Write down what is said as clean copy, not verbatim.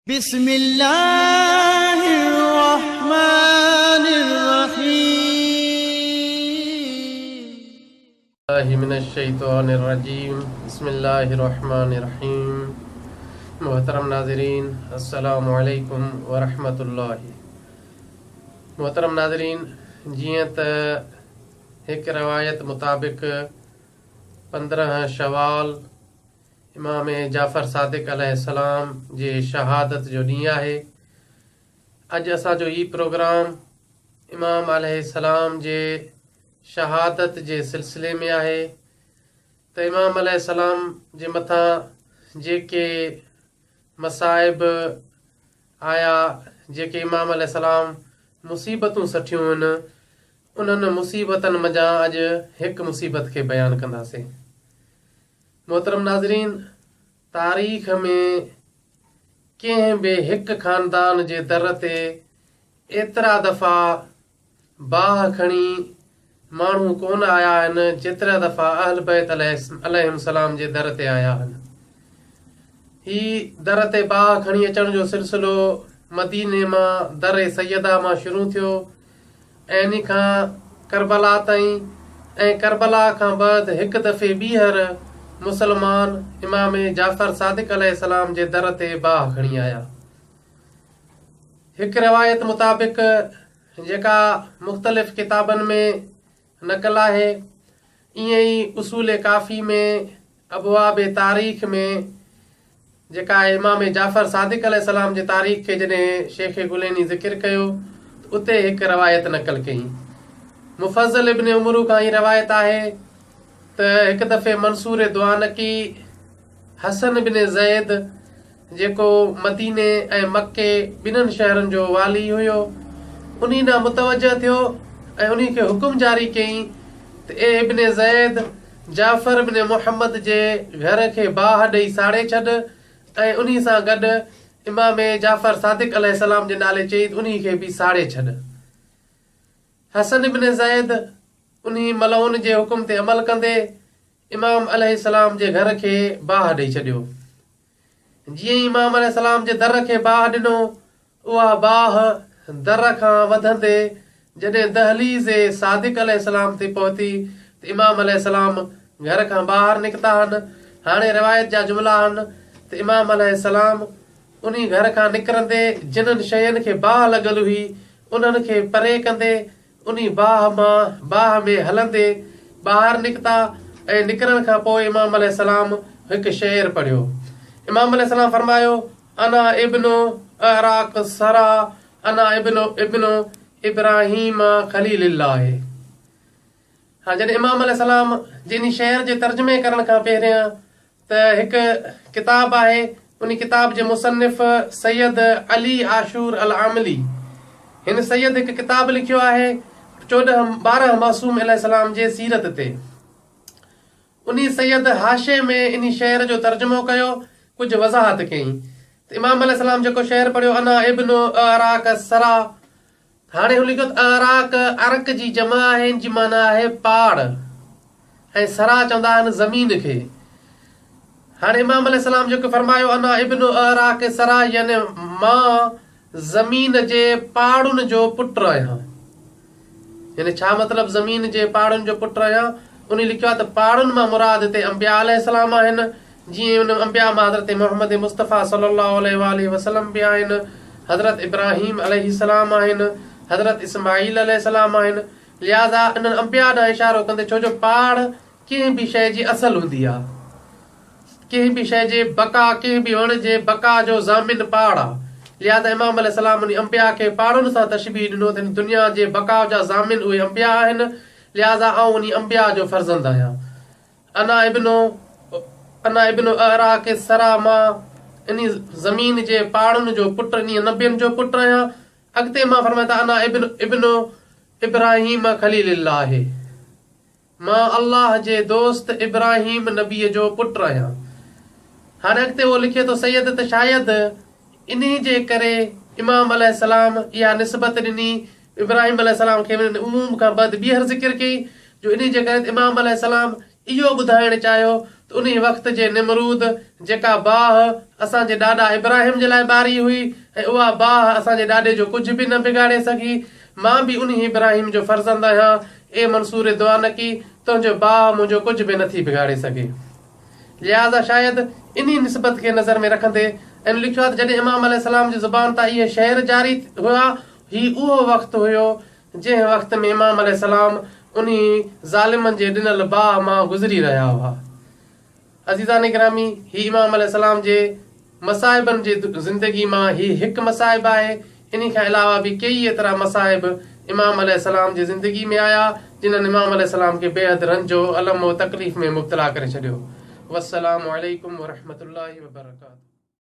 بسم الله الرحمن الرحيم. الله من الشيطان الرجيم بسم الله الرحمن الرحيم محترم ناظرين السلام عليڪم ورحمة الله. محترم ناظرين، جيئن ته هڪ روايت مطابق 15 شوال امام جعفر صادق عليه السلام جي شهادت جو ڏينهن آهي. اڄ اسان جو هي پروگرام امام عليه السلام جي شهادت جي سلسلي ۾ آهي ته امام عليه السلام جي مٿان جيڪي مصائب آيا، جيڪي امام عليه السلام مصيبتون سٺيون آهن، انهن مصيبتن منجهان اڄ هڪ مصيبت کي بيان ڪنداسين. محترم ناظرين، تاريخ ۾ ڪنهن به هڪ خاندان جي در تي ايترا دفعا باهه کڻي ماڻهو ڪونه آيا آهن، جيترا دفعا اهل بيت عليهم السلام جي در تي آيا آهن. هي در تي باهه کڻي اچڻ جو سلسلو مديني مان در سيده مان شروع ٿيو ۽ انهي کان ڪربلا تائين ۽ ڪربلا کان بعد هڪ دفعي ٻيهر مسلمان امام جعفر صادق عليه السلام جي در تي باهه کڻي آيا. هڪ روايت مطابق جيڪا مختلف ڪتابن ۾ نقل آهي، ائين ئي اصول ڪافي ۾ ابواب تاريخ ۾ جيڪا امام جعفر صادق عليه السلام جي تاريخ کي جڏهن شيخ ڪليني ذڪر ڪيو ته اتي هڪ روايت نقل ڪئي. مفضل ابن عمرو کان هي روايت آهي ته هڪ دفعي منصور دوانقي حسن بن زيد جيڪو مديني ۽ مڪي ٻنهن شهرن جو والي هيو، انهي ڏانهن متوجه ٿيو ۽ انهي کي حڪم جاري ڪيائين ته اي ابن زيد! جعفر بن محمد جي گهر کي باهه ڏئي ساڙي ڇڏ ۽ انهي سان گڏ امام جعفر صادق عليه السلام جي نالي چئي ته انهي کي به ساڙي ڇڏ. حسن بن زيد انهي ملعون جي حڪم تي عمل ڪندي امام عليه السلام جي گهر کي باهه ڏئي ڇڏيو. جيئن ئي امام عليه السلام جي در کي باهه ڏنو، اها باهه در کان وڌندي جڏهن دهليز صادق عليه السلام تي پهتي ته امام عليه السلام گهر کان ٻاهر نڪتا هن. هاڻي روايت جا جملا هن ته امام عليه السلام انهي گهر کان نڪرندي جنن شين کي باهه لڳل هئي انهن کي پري ڪندي انهي باهه مان باهه ۾ هلندي ٻاهر نڪتا ۽ نڪرڻ کان پوء امام عليه السلام هڪ شعر پڙهيو. امام عليه السلام فرمايو، انا ابن اعراق الثريٰ انا ابن ابن ابراهيم خليل الله. ها جڏهن امام عليه السلام جي انهي شعر جي ترجمي ڪرڻ کان پهريان ته هڪ ڪتاب آهي، انهي ڪتاب جي مصنف سيد علي عاشور العاملي هن سيد هڪ ڪتاب لکيو آهي 14 12 معصوم عليه السلام جي سيرت تي. انهي سيد حاشي ۾ انهي شعر جو ترجمو ڪيو، ڪجهه وضاحت ڪيائين ته امام عليه السلام جيڪو شعر پڙهيو انا ابن اعراق الثريٰ، هاڻي هن لکيو ته اعراق عرق جي جمع آهي ان جي معنيٰ آهي پاڙ ۽ ثريٰ چوندا آهن زمين کي. هاڻي امام عليه السلام جيڪو فرمايو انا ابن اعراق الثريٰ يعني مان زمين جي پاڙن جو پٽ آهيان. يعني ڇا مطلب زمين جي پاڙن جو پٽ آهيان؟ انهي لکيو آهي ته پاڙن مان مراد هتي انبياء عليه السلام آهن، جيئن ان انبياء مان حضرت محمد مصطفيٰ صلي الله عليه واٰله وسلم به آهن، حضرت ابراهيم عليه السلام آهن، حضرت اسماعيل عليه السلام آهن، لهٰذا انهن انبياء ڏانهن اشارو ڪندي ڇو جو پاڙ ڪنهن به شيء جي اصل هوندي آهي. ڪنهن به شيء جي بقا، ڪنهن به وڻ جي بقا جو ضامن پاڙ آ. لهٰذا امام عليه السلام انهي انبياء کي پاڙن سان تشبيهه ڏنو ته هن دنيا جي بقا جا ضامن اهي انبياء آهن، لهٰذا آئون انهي انبياء جو فرزند آهيان. انا ابن انا ابن اعراق الثريٰ مان انهي زمين جي پاڙن جو پٽ انهي نبين جو پٽ آهيان. اڳتي مان فرمائن ٿا انا ابن ابن ابراهيم خليل الله. مان الله جي دوست ابراهيم نبيء جو پٽ آهيان. هاڻي اڳتي اهو لکي ٿو سيد ته شايد انهي جي ڪري امام عليه السلام اها نسبت ڏني ابراهيم عليه السلام کي ان عموم کان بعد ٻيهر ذڪر ڪئي جو انهي جي ڪري ته امام عليه السلام اهو ٻڌائڻ چاهيو ته انهي وقت جي نمرود جيڪا باهه اسان جي ڏاڏا ابراهيم جي لاء ٻاري هئي ۽ اها باهه اسان جي ڏاڏي جو ڪجهه به نه بگاڙي سگهي، مان به انهي ابراهيم جو فرزند آهيان، اي منصور دوانقي تنهنجو باهه منهنجو ڪجهه به نٿي بگاڙي سگهي. لهٰذا شايد انهي نسبت کي نظر ۾ رکندي ان لکيو آهي ته جڏهن امام عليه السلام جي زبان تان اهي شعر جاري هيا، هي اهو وقت هيو جنهن وقت ۾ امام عليه السلام انهي ظالمن جي ڏنل باهه مان گذري رهيا هئا. عزيزان گرامي! هي امام عليه السلام جي مصائبن جي زندگي مان هي هڪ مصائب آهي، انهي کان علاوه به ڪيئي ايترا مصائب امام عليه السلام جي زندگي ۾ آيا، جنهن امام عليه السلام کي بيحد رنج و الم و تڪليف ۾ مبتلا ڪري ڇڏيو. والسلام عليڪم ورحمة الله وبرڪاته.